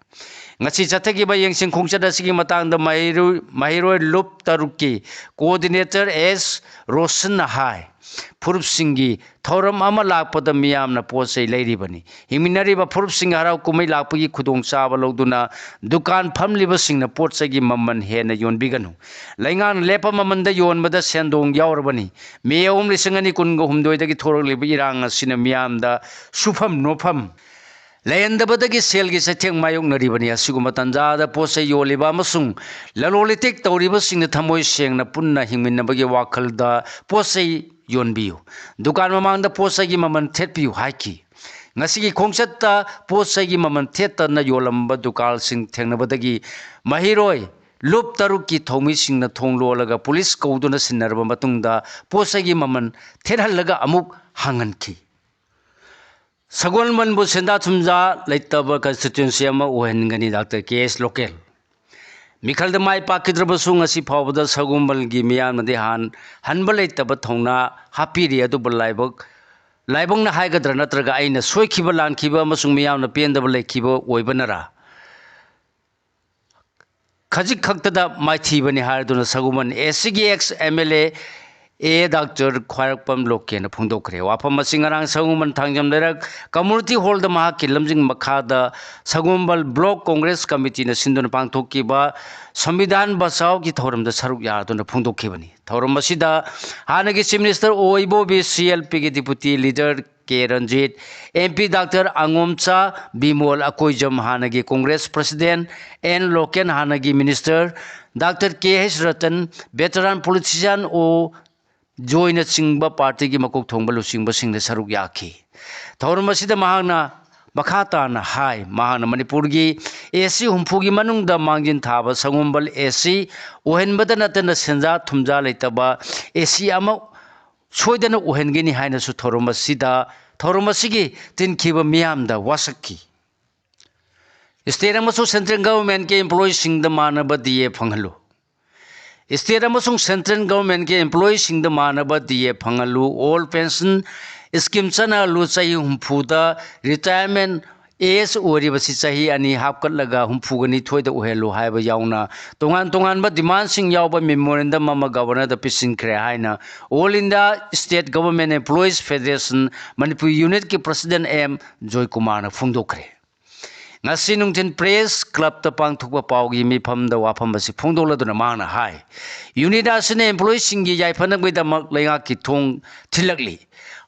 ꯉꯁꯤ ꯆꯠꯊꯈꯤꯕ ꯌꯦꯡꯁꯤꯟ ꯈꯣꯡꯆꯠ ꯑꯁꯤꯒꯤ ꯃꯇꯥꯡꯗ ꯃꯍꯩꯔꯣꯏ, ꯃꯍꯩꯔꯣꯏ ꯂꯨꯞ ꯇꯔꯨꯛꯀꯤ ꯀꯣꯑꯣꯔꯗꯤꯅꯦꯇꯔ ꯑꯦꯁ ꯔꯣꯁꯟꯅ ꯍꯥꯏ, ꯐꯨꯔꯨꯞꯁꯤꯡꯒꯤ ꯊꯧꯔꯝ ꯑꯃ ꯂꯥꯛꯄꯗ ꯃꯤꯌꯥꯝꯅ ꯄꯣꯠ ꯆꯩ ꯂꯩꯔꯤꯕꯅꯤ꯫ ꯍꯤꯡꯃꯤꯟꯅꯔꯤꯕ ꯐꯨꯔꯨꯞꯁꯤꯡꯒꯤ ꯍꯔꯥꯎ ꯀꯨꯝꯍꯩ ꯂꯥꯛꯄꯒꯤ ꯈꯨꯗꯣꯡꯆꯥꯕ ꯂꯧꯗꯨꯅ ꯗꯨꯀꯥꯟ ꯐꯝꯂꯤꯕꯁꯤꯡꯅ ꯄꯣꯠ ꯆꯩꯒꯤ ꯃꯃꯜ ꯍꯦꯟꯅ ꯌꯣꯟꯕꯤꯒꯅꯨ꯫ ꯂꯩꯉꯥꯛꯅ ꯂꯦꯞꯄ ꯃꯃꯜꯗ ꯌꯣꯟꯕꯗ ꯁꯦꯟꯗꯣꯡ ꯌꯥꯎꯔꯕꯅꯤ꯫ ꯃꯦ ꯑꯍꯨꯝ, ꯂꯤꯁꯤꯡ ꯑꯅꯤ ꯀꯨꯟꯒ ꯍꯨꯝꯗꯣꯏꯗꯒꯤ ꯊꯣꯔꯛꯂꯤꯕ ꯏꯔꯥꯡ ꯑꯁꯤꯅ ꯃꯤꯌꯥꯝꯗ ꯁꯨꯐꯝ ꯅꯣꯐꯝ ꯂꯩꯍꯟꯗꯕꯗꯒꯤ ꯁꯦꯜꯒꯤ ꯆꯩꯊꯦꯡ ꯃꯥꯌꯣꯛꯅꯔꯤꯕꯅꯤ꯫ ꯑꯁꯤꯒꯨꯝꯕ ꯇꯥꯟꯖꯥꯗ ꯄꯣꯠ ꯆꯩ ꯌꯣꯜꯂꯤꯕ ꯑꯃꯁꯨꯡ ꯂꯂꯣꯟ ꯏꯇꯤꯛ ꯇꯧꯔꯤꯕꯁꯤꯡꯅ ꯊꯃꯣꯏ ꯁꯦꯡꯅ ꯄꯨꯟꯅ ꯍꯤꯡꯃꯤꯟꯅꯕꯒꯤ ꯋꯥꯈꯜꯗ ꯄꯣꯠ ꯆꯩ ꯌꯣꯟꯕꯤꯌꯨ꯫ ꯗꯨꯀꯥꯟ ꯃꯃꯥꯡꯗ ꯄꯣꯠ ꯆꯩꯒꯤ ꯃꯃꯜ ꯊꯦꯠꯄꯤꯌꯨ ꯍꯥꯏꯈꯤ꯫ ꯉꯁꯤꯒꯤ ꯈꯣꯡꯆꯠꯇ ꯄꯣꯠ ꯆꯩꯒꯤ ꯃꯃꯜ ꯊꯦꯠꯇꯅ ꯌꯣꯜꯂꯝꯕ ꯗꯨꯀꯥꯟꯁꯤꯡ ꯊꯦꯡꯅꯕꯗꯒꯤ ꯃꯍꯩꯔꯣꯏ ꯂꯨꯞ ꯇꯔꯨꯛꯀꯤ ꯊꯧꯃꯤꯁꯤꯡꯅ ꯊꯣꯡ ꯂꯣꯜꯂꯒ ꯄꯨꯂꯤꯁ ꯀꯧꯗꯨꯅ ꯁꯤꯟꯅꯔꯕ ꯃꯇꯨꯡꯗ ꯄꯣꯠ ꯆꯩꯒꯤ ꯃꯃꯜ ꯊꯦꯠꯍꯜꯂꯒ ꯑꯃꯨꯛ ꯍꯥꯡꯍꯟꯈꯤ꯫ ꯁꯒꯣꯜꯕꯟꯕꯨ ꯁꯦꯟꯖꯥ ꯊꯨꯝꯖꯥ ꯂꯩꯇꯕ ꯀꯟꯁꯇꯤꯇ꯭ꯋꯦꯟꯁꯤ ꯑꯃ ꯑꯣꯏꯍꯟꯒꯅꯤ, ꯗꯥꯛꯇꯔ ꯀꯦ ꯑꯦꯁ ꯂꯣꯀꯦꯜ꯫ ꯃꯤꯈꯜꯗ ꯃꯥꯏ ꯄꯥꯛꯈꯤꯗ꯭ꯔꯕꯁꯨ ꯉꯁꯤ ꯐꯥꯎꯕꯗ ꯁꯒꯣꯜꯕꯟꯒꯤ ꯃꯤꯌꯥꯝꯅꯗꯤ ꯍꯥꯟ-, ꯍꯟꯕ ꯂꯩꯇꯕ ꯊꯧꯅꯥ ꯍꯥꯞꯄꯤꯔꯤ꯫ ꯑꯗꯨꯕꯨ ꯂꯥꯏꯕꯛ, ꯂꯥꯏꯕꯛꯅ ꯍꯥꯏꯒꯗ꯭ꯔꯥ ꯅꯠꯇ꯭ꯔꯒ ꯑꯩꯅ ꯁꯣꯏꯈꯤꯕ ꯂꯥꯟꯈꯤꯕ ꯑꯃꯁꯨꯡ ꯃꯤꯌꯥꯝꯅ ꯄꯦꯟꯗꯕ ꯂꯩꯈꯤꯕ ꯑꯣꯏꯕꯅꯔꯥ? ꯈꯖꯤꯛ ꯈꯛꯇꯗ ꯃꯥꯏꯊꯤꯕꯅꯤ ꯍꯥꯏꯗꯨꯅ ꯁꯒꯣꯜꯕꯟ ꯑꯦꯁ ꯁꯤꯒꯤ X M L A A doctor ꯈ꯭ꯋꯥꯏꯔꯥꯛꯄꯝ ꯂꯣꯀꯦꯅ ꯐꯣꯡꯗꯣꯛꯈ꯭ꯔꯦ꯫ ꯋꯥꯐꯝ ꯑꯁꯤ ꯉꯔꯥꯡ ꯁꯒꯣꯜꯕꯟ ꯊꯥꯡꯖꯝ ꯂꯩꯔꯛ ꯀꯝꯃꯨꯅꯤꯇꯤ ꯍꯣꯜꯗ ꯃꯍꯥꯛꯀꯤ ꯂꯝꯖꯤꯡ ꯃꯈꯥꯗ ꯁꯒꯣꯜꯕꯟ ꯕ꯭ꯂꯣꯛ ꯀꯣꯡꯒ꯭ꯔꯦꯁ ꯀꯃꯤꯇꯤꯅ ꯁꯤꯟꯗꯨꯅ ꯄꯥꯡꯊꯣꯛꯈꯤꯕ ꯁꯪꯕꯤꯙꯥꯟ ꯕꯆꯥꯎꯒꯤ ꯊꯧꯔꯝꯗ ꯁꯔꯨꯛ ꯌꯥꯗꯨꯅ ꯐꯣꯡꯗꯣꯛꯈꯤꯕꯅꯤ꯫ ꯊꯧꯔꯝ ꯑꯁꯤꯗ ꯍꯥꯟꯅꯒꯤ ꯆꯤꯐ ꯃꯤꯅꯤꯁꯇꯔ ꯑꯣ ꯏꯕꯣꯕꯤ, ꯁꯤ ꯑꯦꯜ ꯄꯤꯒꯤ ꯗꯤꯄꯨꯇꯤ ꯂꯤꯗꯔ ꯀꯦ Ranjit, M P doctor ꯑꯉꯣꯝꯆꯥ Bimol Akoijam, ꯍꯥꯟꯅꯒꯤ ꯀꯣꯡꯒ꯭ꯔꯦꯁ ꯄ꯭ꯔꯁꯤꯗꯦꯟ ꯑꯦꯟ ꯂꯣꯀꯦꯟ, ꯍꯥꯟꯅꯒꯤ ꯃꯤꯅꯤꯁꯇꯔ ꯗꯥꯛꯇꯔ ꯀꯦ ꯑꯩꯆ ꯔꯇꯟ, ꯚꯦꯇꯔꯥꯟ ꯄꯣꯂꯤꯇꯤꯁꯤꯌꯥꯟ ꯑꯣ ꯖꯣꯏꯅꯆꯤꯡꯕ ꯄꯥꯔꯇꯤꯒꯤ ꯃꯀꯣꯛ ꯊꯣꯡꯕ ꯂꯨꯆꯤꯡꯕꯁꯤꯡꯅ ꯁꯔꯨꯛ ꯌꯥꯈꯤ꯫ ꯊꯧꯔꯝ ꯑꯁꯤꯗ ꯃꯍꯥꯛꯅ ꯃꯈꯥ ꯇꯥꯅ ꯍꯥꯏ, ꯃꯍꯥꯛꯅ ꯃꯅꯤꯄꯨꯔꯒꯤ ꯑꯦ ꯁꯤ ꯍꯨꯝꯐꯨꯒꯤ ꯃꯅꯨꯡꯗ ꯃꯥꯡꯖꯤꯟ ꯊꯥꯕ ꯁꯪꯒꯣꯝꯕꯜ ꯑꯦ ꯁꯤ ꯑꯣꯏꯍꯟꯕꯗ ꯅꯠꯇꯅ ꯁꯦꯟꯖꯥ ꯊꯨꯝꯖꯥ ꯂꯩꯇꯕ ꯑꯦ ꯁꯤ ꯑꯃ ꯁꯣꯏꯗꯅ ꯑꯣꯏꯍꯟꯒꯅꯤ ꯍꯥꯏꯅꯁꯨ ꯊꯧꯔꯝ ꯑꯁꯤꯗ, ꯊꯧꯔꯝ ꯑꯁꯤꯒꯤ ꯇꯤꯟꯈꯤꯕ ꯃꯤꯌꯥꯝꯗ ꯋꯥꯁꯛꯈꯤ꯫ ꯁ꯭ꯇꯦꯠ ꯑꯃꯁꯨꯡ ꯁꯦꯟꯇ꯭ꯔꯦꯜ ꯒꯚꯔꯟꯃꯦꯟꯠꯀꯤ ꯑꯦꯝꯄ꯭ꯂꯣꯌꯤꯁꯤꯡꯗ ꯃꯥꯟꯅꯕ ꯗꯤ ꯑꯦ ꯐꯪꯍꯜꯂꯨ꯫ ꯁ꯭ꯇꯦꯠ ꯑꯃꯁꯨꯡ ꯁꯦꯟꯇ꯭ꯔꯦꯜ ꯒꯚꯔꯟꯃꯦꯟꯠꯀꯤ ꯑꯦꯝꯄ꯭ꯂꯣꯌꯤꯁꯤꯡꯗ ꯃꯥꯟꯅꯕ ꯗꯤ ꯑꯦ ꯐꯪꯍꯜꯂꯨ꯫ ꯑꯣꯜ ꯄꯦꯟꯁꯟ ꯁ꯭ꯀꯤꯝ ꯆꯠꯅꯍꯜꯂꯨ꯫ ꯆꯍꯤ ꯍꯨꯝꯐꯨꯗ ꯔꯤꯇꯥꯌꯔꯃꯦꯟꯠ ꯑꯦꯖ ꯑꯣꯏꯔꯤꯕꯁꯤ ꯆꯍꯤ ꯑꯅꯤ ꯍꯥꯞꯀꯠꯂꯒ ꯍꯨꯝꯐꯨꯒ ꯅꯤꯊꯣꯏꯗ ꯑꯣꯏꯍꯜꯂꯨ ꯍꯥꯏꯕ ꯌꯥꯎꯅ ꯇꯣꯉꯥꯟ ꯇꯣꯉꯥꯟꯕ ꯗꯤꯃꯥꯟꯁꯤꯡ ꯌꯥꯎꯕ ꯃꯦꯃꯣꯔꯦꯟꯗꯝ ꯑꯃ ꯒꯕꯔꯅꯔꯗ ꯄꯤꯁꯤꯟꯈ꯭ꯔꯦ ꯍꯥꯏꯅ All India State Government Employees Federation Manipur ꯌꯨꯅꯤꯠꯀꯤ ꯄ꯭ꯔꯁꯤꯗꯦꯟꯠ ꯑꯦꯝ ꯖꯣꯏꯀꯨꯃꯥꯔꯅ ꯐꯣꯡꯗꯣꯛꯈ꯭ꯔꯦ꯫ ꯉꯁꯤ ꯅꯨꯡꯊꯤꯜ ꯄ꯭ꯔꯦꯁ ꯀ꯭ꯂꯕꯇ ꯄꯥꯡꯊꯣꯛꯄ ꯄꯥꯎꯒꯤ ꯃꯤꯐꯝꯗ ꯋꯥꯐꯝ ꯑꯁꯤ ꯐꯣꯡꯗꯣꯛꯂꯗꯨꯅ ꯃꯍꯥꯛꯅ ꯍꯥꯏ, ꯌꯨꯅꯤꯠ ꯑꯁꯤꯅ ꯑꯦꯝꯄ꯭ꯂꯣꯌꯤꯁꯤꯡꯒꯤ ꯌꯥꯏꯐꯅꯕꯒꯤꯗꯃꯛ ꯂꯩꯉꯥꯛꯀꯤ ꯊꯣꯡ ꯊꯤꯜꯂꯛꯂꯤ꯫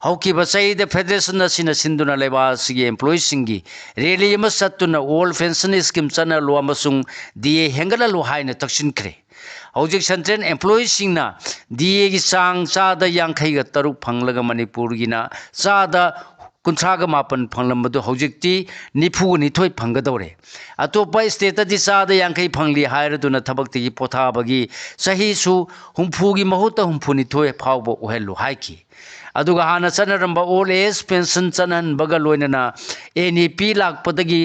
ꯍꯧꯈꯤꯕ ꯆꯍꯤꯗ ꯐꯦꯗꯔꯦꯁꯟ ꯑꯁꯤꯅ ꯁꯤꯟꯗꯨꯅ ꯂꯩꯕꯥꯛ ꯑꯁꯤꯒꯤ ꯑꯦꯝꯄ꯭ꯂꯣꯌꯤꯁꯤꯡꯒꯤ ꯔꯦꯂꯤ ꯑꯃ ꯆꯠꯇꯨꯅ ꯑꯣꯜ ꯄꯦꯟꯁꯟ ꯁ꯭ꯀꯤꯝ ꯆꯠꯅꯍꯜꯂꯨ ꯑꯃꯁꯨꯡ ꯗꯤ ꯑꯦ ꯍꯦꯟꯒꯠꯍꯜꯂꯨ ꯍꯥꯏꯅ ꯇꯛꯁꯤꯟꯈ꯭ꯔꯦ꯫ ꯍꯧꯖꯤꯛ ꯁꯦꯟꯇ꯭ꯔꯦꯜ ꯑꯦꯝꯄ꯭ꯂꯣꯌꯤꯁꯤꯡꯅ ꯗꯤ ꯑꯦꯒꯤ ꯆꯥꯡ ꯆꯥꯗ ꯌꯥꯡꯈꯩꯒ ꯇꯔꯨꯛ ꯐꯪꯂꯒ ꯃꯅꯤꯄꯨꯔꯒꯤꯅ ꯆꯥꯗ ꯀꯨꯟꯊ꯭ꯔꯥꯒ ꯃꯥꯄꯟ ꯐꯪꯂꯝꯕꯗꯨ ꯍꯧꯖꯤꯛꯇꯤ ꯅꯤꯐꯨꯒ ꯅꯤꯊꯣꯏ ꯐꯪꯒꯗꯧꯔꯦ꯫ ꯑꯇꯣꯞꯄ ꯁ꯭ꯇꯦꯠꯇꯗꯤ ꯆꯥꯗ ꯌꯥꯡꯈꯩ ꯐꯪꯂꯤ ꯍꯥꯏꯔꯗꯨꯅ ꯊꯕꯛꯇꯒꯤ ꯄꯣꯊꯥꯕꯒꯤ ꯆꯍꯤꯁꯨ ꯍꯨꯝꯐꯨꯒꯤ ꯃꯍꯨꯠꯇ ꯍꯨꯝꯐꯨꯅꯤꯊꯣꯏ ꯐꯥꯎꯕ ꯑꯣꯏꯍꯜꯂꯨ ꯍꯥꯏꯈꯤ꯫ ꯑꯗꯨꯒ ꯍꯥꯟꯅ ꯆꯠꯅꯔꯝꯕ ꯑꯣꯜ ꯑꯦꯖ ꯄꯦꯟꯁꯟ ꯆꯠꯅꯍꯟꯕꯒ ꯂꯣꯏꯅꯅ ꯑꯦꯟ ꯏ ꯄꯤ ꯂꯥꯛꯄꯗꯒꯤ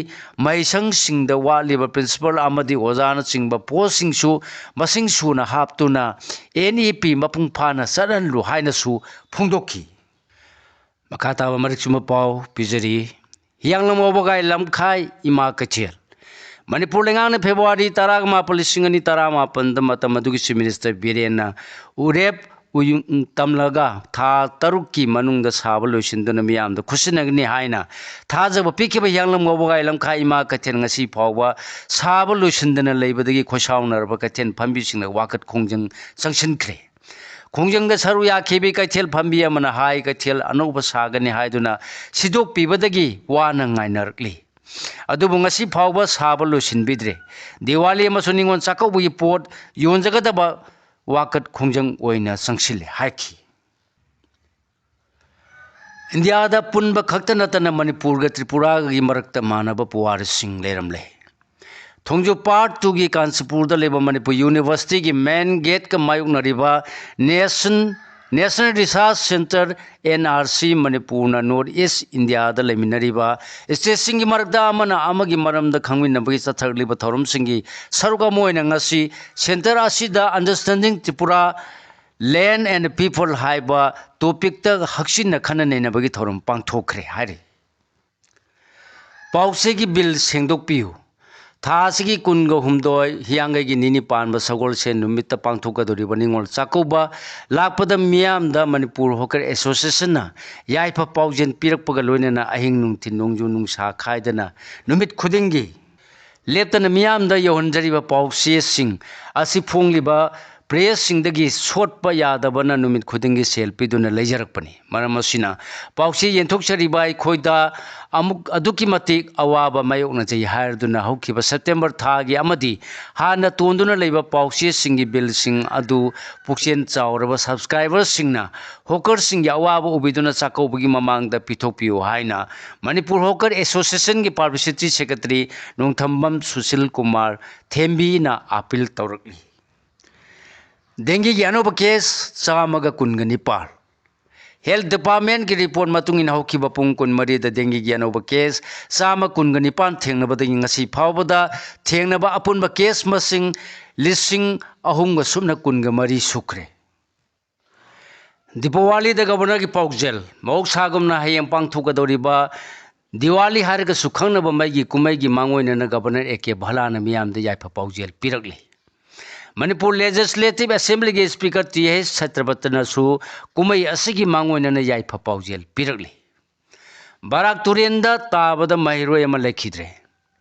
ꯃꯍꯩꯁꯪꯁꯤꯡꯗ ꯋꯥꯠꯂꯤꯕ ꯄ꯭ꯔꯤꯟꯁꯤꯄꯥꯜ ꯑꯃꯗꯤ ꯑꯣꯖꯥꯅꯆꯤꯡꯕ ꯄꯣꯁꯁꯤꯡꯁꯨ ꯃꯁꯤꯡ ꯁꯨꯅ ꯍꯥꯞꯇꯨꯅ ꯑꯦꯟ ꯏ ꯄꯤ ꯃꯄꯨꯡ ꯐꯥꯅ ꯆꯠꯍꯜꯂꯨ ꯍꯥꯏꯅꯁꯨ ꯐꯣꯡꯗꯣꯛꯈꯤ꯫ ꯃꯈꯥ ꯇꯥꯕ ꯃꯔꯤꯛ ꯆꯨꯝꯕ ꯄꯥꯎ ꯄꯤꯖꯔꯤ꯫ ꯍꯤꯌꯥꯡꯂꯝ ꯋꯥꯕꯒꯥꯏ ꯂꯝꯈꯥꯏ ꯏꯃꯥ ꯀꯩꯊꯦꯜ꯫ ꯃꯅꯤꯄꯨꯔ ꯂꯩꯉꯥꯛꯅ ꯐꯦꯕ꯭ꯔꯨꯋꯥꯔꯤ ꯇꯔꯥꯃꯥꯄꯟ, ꯂꯤꯁꯤꯡ ꯑꯅꯤ ꯇꯔꯥꯃꯥꯄꯟꯗ ꯃꯇꯝ ꯑꯗꯨꯒꯤ ꯆꯤꯐ ꯃꯤꯅꯤꯁꯇꯔ ꯕꯤꯔꯦꯟꯅ ꯎꯔꯦꯞ ꯎꯌꯨꯡ ꯇꯝꯂꯒ ꯊꯥ ꯇꯔꯨꯛꯀꯤ ꯃꯅꯨꯡꯗ ꯁꯥꯕ ꯂꯣꯏꯁꯤꯟꯗꯨꯅ ꯃꯤꯌꯥꯝꯗ ꯈꯨꯠꯁꯤꯟꯅꯒꯅꯤ ꯍꯥꯏꯅ ꯊꯥꯖꯕ ꯄꯤꯈꯤꯕ ꯍꯤꯌꯥꯡꯂꯝ ꯋꯥꯕꯒꯥꯏ ꯂꯝꯈꯥꯏ ꯏꯃꯥ ꯀꯩꯊꯦꯜ ꯉꯁꯤ ꯐꯥꯎꯕ ꯁꯥꯕ ꯂꯣꯏꯁꯤꯟꯗꯅ ꯂꯩꯕꯗꯒꯤ ꯈꯣꯏꯁꯥꯎꯅꯔꯕ ꯀꯩꯊꯦꯜ ꯐꯝꯕꯤꯁꯤꯡꯅ ꯋꯥꯀꯠ ꯈꯣꯡꯖꯪ ꯆꯪꯁꯤꯟꯈ꯭ꯔꯦ꯫ ꯈꯣꯡꯖꯪꯗ ꯁꯔꯨꯛ ꯌꯥꯈꯤꯕꯤ ꯀꯩꯊꯦꯜ ꯐꯝꯕꯤ ꯑꯃꯅ ꯍꯥꯏ, ꯀꯩꯊꯦꯜ ꯑꯅꯧꯕ ꯁꯥꯒꯅꯤ ꯍꯥꯏꯗꯨꯅ ꯁꯤꯗꯣꯛꯄꯤꯕꯗꯒꯤ ꯋꯥꯅ ꯉꯥꯏꯅꯔꯛꯂꯤ꯫ ꯑꯗꯨꯕꯨ ꯉꯁꯤ ꯐꯥꯎꯕ ꯁꯥꯕ ꯂꯣꯏꯁꯤꯟꯕꯤꯗ꯭ꯔꯦ꯫ ꯗꯤꯋꯥꯂꯤ ꯑꯃꯁꯨꯡ ꯅꯤꯉꯣꯜ ꯆꯥꯛꯀꯧꯕꯒꯤ ꯄꯣꯠ ꯌꯣꯟꯖꯒꯗꯕ ꯋꯥꯀꯠ ꯈꯣꯡꯖꯪ ꯑꯣꯏꯅ ꯆꯪꯁꯤꯜꯂꯦ ꯍꯥꯏꯈꯤ꯫ ꯏꯟꯗꯤꯌꯥꯗ ꯄꯨꯟꯕ ꯈꯛꯇ ꯅꯠꯇꯅ ꯃꯅꯤꯄꯨꯔꯒ ꯇ꯭ꯔꯤꯄꯨꯔꯥꯒꯤ ꯃꯔꯛꯇ ꯃꯥꯟꯅꯕ ꯄꯨꯋꯥꯔꯤꯁꯤꯡ ꯂꯩꯔꯝꯂꯦ꯫ ꯊꯣꯡꯖꯨ ꯄꯥꯔꯠ ꯇꯨꯒꯤ ꯀꯥꯟꯆꯤꯄꯨꯔꯗ ꯂꯩꯕ ꯃꯅꯤꯄꯨꯔ ꯌꯨꯅꯤꯚꯔꯁꯤꯇꯤꯒꯤ ꯃꯦꯟ ꯒꯦꯠꯀ ꯃꯥꯌꯣꯛꯅꯔꯤꯕ nation national research centre, N R C, ꯃꯅꯤꯄꯨꯔꯅ ꯅꯣꯔꯠ ꯏꯁ ꯏꯟꯗꯤꯌꯥꯗ ꯂꯩꯃꯤꯟꯅꯔꯤꯕ ꯁ꯭ꯇꯦꯠꯁꯤꯡꯒꯤ ꯃꯔꯛꯇ ꯑꯃꯅ ꯑꯃꯒꯤ ꯃꯔꯝꯗ ꯈꯪꯃꯤꯟꯅꯕꯒꯤ ꯆꯠꯊꯔꯛꯂꯤꯕ ꯊꯧꯔꯝꯁꯤꯡꯒꯤ ꯁꯔꯨꯛ ꯑꯃ ꯑꯣꯏꯅ ꯉꯁꯤ ꯁꯦꯟꯇꯔ ꯑꯁꯤꯗ Understanding Tripura Land and People ꯍꯥꯏꯕ ꯇꯣꯄꯤꯛꯇ ꯍꯛꯆꯤꯟꯅ ꯈꯟꯅ ꯅꯩꯅꯕꯒꯤ ꯊꯧꯔꯝ ꯄꯥꯡꯊꯣꯛꯈ꯭ꯔꯦ ꯍꯥꯏꯔꯤ꯫ ꯄꯥꯎꯆꯦꯒꯤ ꯕꯤꯜ ꯁꯦꯡꯗꯣꯛꯄꯤꯌꯨ꯫ ꯊꯥ ꯑꯁꯤꯒꯤ ꯀꯨꯟꯒ ꯍꯨꯝꯗꯣꯏ, ꯍꯤꯌꯥꯡꯒꯩꯒꯤ ꯅꯤꯅꯤ ꯄꯥꯟꯕ ꯁꯒꯣꯜꯁꯦꯟ ꯅꯨꯃꯤꯠꯇ ꯄꯥꯡꯊꯣꯛꯀꯗꯧꯔꯤꯕ ꯅꯤꯉꯣꯜ ꯆꯥꯛꯀꯧꯕ ꯂꯥꯛꯄꯗ ꯃꯤꯌꯥꯝꯗ ꯃꯅꯤꯄꯨꯔ ꯍꯣꯀꯔ ꯑꯦꯁꯣꯁꯤꯌꯦꯁꯟꯅ ꯌꯥꯏꯐ ꯄꯥꯎꯖꯦꯜ ꯄꯤꯔꯛꯄꯒ ꯂꯣꯏꯅꯅ ꯑꯍꯤꯡ ꯅꯨꯡꯊꯤꯜ ꯅꯣꯡꯖꯨ ꯅꯨꯡꯁꯥ ꯈꯥꯏꯗꯅ ꯅꯨꯃꯤꯠ ꯈꯨꯗꯤꯡꯒꯤ ꯂꯦꯞꯇꯅ ꯃꯤꯌꯥꯝꯗ ꯌꯧꯍꯟꯖꯔꯤꯕ ꯄꯥꯎꯆꯦꯁꯤꯡ ꯑꯁꯤ ꯐꯣꯡꯂꯤꯕ ꯄ꯭ꯔꯦꯁꯁꯤꯡꯗꯒꯤ ꯁꯣꯠꯄ ꯌꯥꯗꯕꯅ ꯅꯨꯃꯤꯠ ꯈꯨꯗꯤꯡꯒꯤ ꯁꯦꯜ ꯄꯤꯗꯨꯅ ꯂꯩꯖꯔꯛꯄꯅꯤ꯫ ꯃꯔꯝ ꯑꯁꯤꯅ ꯄꯥꯎꯆꯦ ꯌꯦꯟꯊꯣꯛꯆꯔꯤꯕ ꯑꯩꯈꯣꯏꯗ ꯑꯃꯨꯛ ꯑꯗꯨꯛꯀꯤ ꯃꯇꯤꯛ ꯑꯋꯥꯕ ꯃꯥꯌꯣꯛꯅꯖꯩ ꯍꯥꯏꯔꯗꯨꯅ ꯍꯧꯈꯤꯕ ꯁꯦꯞꯇꯦꯝꯕꯔ ꯊꯥꯒꯤ ꯑꯃꯗꯤ ꯍꯥꯟꯅ ꯇꯣꯟꯗꯨꯅ ꯂꯩꯕ ꯄꯥꯎꯆꯦꯁꯤꯡꯒꯤ ꯕꯤꯜꯁꯤꯡ ꯑꯗꯨ ꯄꯨꯛꯆꯦꯜ ꯆꯥꯎꯔꯕ ꯁꯕꯁꯀ꯭ꯔꯥꯏꯕꯔꯁꯤꯡꯅ ꯍꯣꯀꯔꯁꯤꯡꯒꯤ ꯑꯋꯥꯕ ꯎꯕꯤꯗꯨꯅ ꯆꯥꯛꯀꯧꯕꯒꯤ ꯃꯃꯥꯡꯗ ꯄꯤꯊꯣꯛꯄꯤꯌꯨ ꯍꯥꯏꯅ ꯃꯅꯤꯄꯨꯔ ꯍꯣꯀꯔ ꯑꯦꯁꯣꯁꯤꯌꯦꯁꯟꯒꯤ ꯄꯕ꯭ꯂꯤꯁꯤꯇꯤ ꯁꯦꯀ꯭ꯔꯦꯇꯔꯤ ꯅꯣꯡꯊꯝꯕꯝ ꯁꯨꯁꯤꯜ ꯀꯨꯃꯥꯔ ꯊꯦꯝꯕꯤꯅ ꯑꯥꯄꯤꯜ ꯇꯧꯔꯛꯂꯤ꯫ ꯗꯦꯡꯒꯤꯒꯤ ꯑꯅꯧꯕ ꯀꯦꯁ ꯆꯥꯝꯃꯒ ꯀꯨꯟꯒ ꯅꯤꯄꯥꯜ꯫ ꯍꯦꯜꯊ ꯗꯤꯄꯥꯔꯠꯃꯦꯟꯒꯤ ꯔꯤꯄꯣꯔꯠ ꯃꯇꯨꯡ ꯏꯟꯅ ꯍꯧꯈꯤꯕ ꯄꯨꯡ ꯀꯨꯟꯃꯔꯤꯗ ꯗꯦꯡꯒꯤꯒꯤ ꯑꯅꯧꯕ ꯀꯦꯁ ꯆꯥꯝꯃ ꯀꯨꯟꯒ ꯅꯤꯄꯥꯟ ꯊꯦꯡꯅꯕꯗꯒꯤ ꯉꯁꯤ ꯐꯥꯎꯕꯗ ꯊꯦꯡꯅꯕ ꯑꯄꯨꯟꯕ ꯀꯦꯁ ꯃꯁꯤꯡ ꯂꯤꯁꯤꯡ ꯑꯍꯨꯝꯒ ꯁꯨꯞꯅ ꯀꯨꯟꯒ ꯃꯔꯤ ꯁꯨꯈ꯭ꯔꯦ꯫ ꯗꯤꯄꯥꯋꯥꯂꯤꯗ ꯒꯕꯔꯅꯔꯒꯤ ꯄꯥꯎꯖꯦꯜ꯫ ꯃꯍꯧꯁꯥꯒꯨꯝꯅ ꯍꯌꯦꯡ ꯄꯥꯡꯊꯣꯛꯀꯗꯧꯔꯤꯕ ꯗꯤꯋꯥꯂꯤ ꯍꯥꯏꯔꯒꯁꯨ ꯈꯪꯅꯕ ꯃꯩꯒꯤ ꯀꯨꯝꯍꯩꯒꯤ ꯃꯥꯡꯑꯣꯏꯅꯅ ꯒꯕꯔꯅꯔ ꯑꯦ ꯀꯦ ꯚꯜꯂꯥꯅ ꯃꯤꯌꯥꯝꯗ ꯌꯥꯏꯐ ꯄꯥꯎꯖꯦꯜ ꯄꯤꯔꯛꯂꯤ꯫ ꯃꯅꯤꯄꯨꯔ ꯂꯦꯖꯤꯁꯂꯦꯇꯤꯚ ꯑꯦꯁꯦꯝꯕ꯭ꯂꯤꯒꯤ ꯁ꯭ꯄꯤꯀꯔ ꯇꯤ ꯑꯩꯆ ꯁꯇ꯭ꯌꯕ꯭ꯔꯇꯅꯁꯨ ꯀꯨꯝꯍꯩ ꯑꯁꯤꯒꯤ ꯃꯥꯡꯑꯣꯏꯅꯅ ꯌꯥꯏꯐ ꯄꯥꯎꯖꯦꯜ ꯄꯤꯔꯛꯂꯤ꯫ ꯕꯔꯥꯛ ꯇꯨꯔꯦꯟꯗ ꯇꯥꯕꯗ ꯃꯍꯩꯔꯣꯏ ꯑꯃ ꯂꯩꯈꯤꯗ꯭ꯔꯦ꯫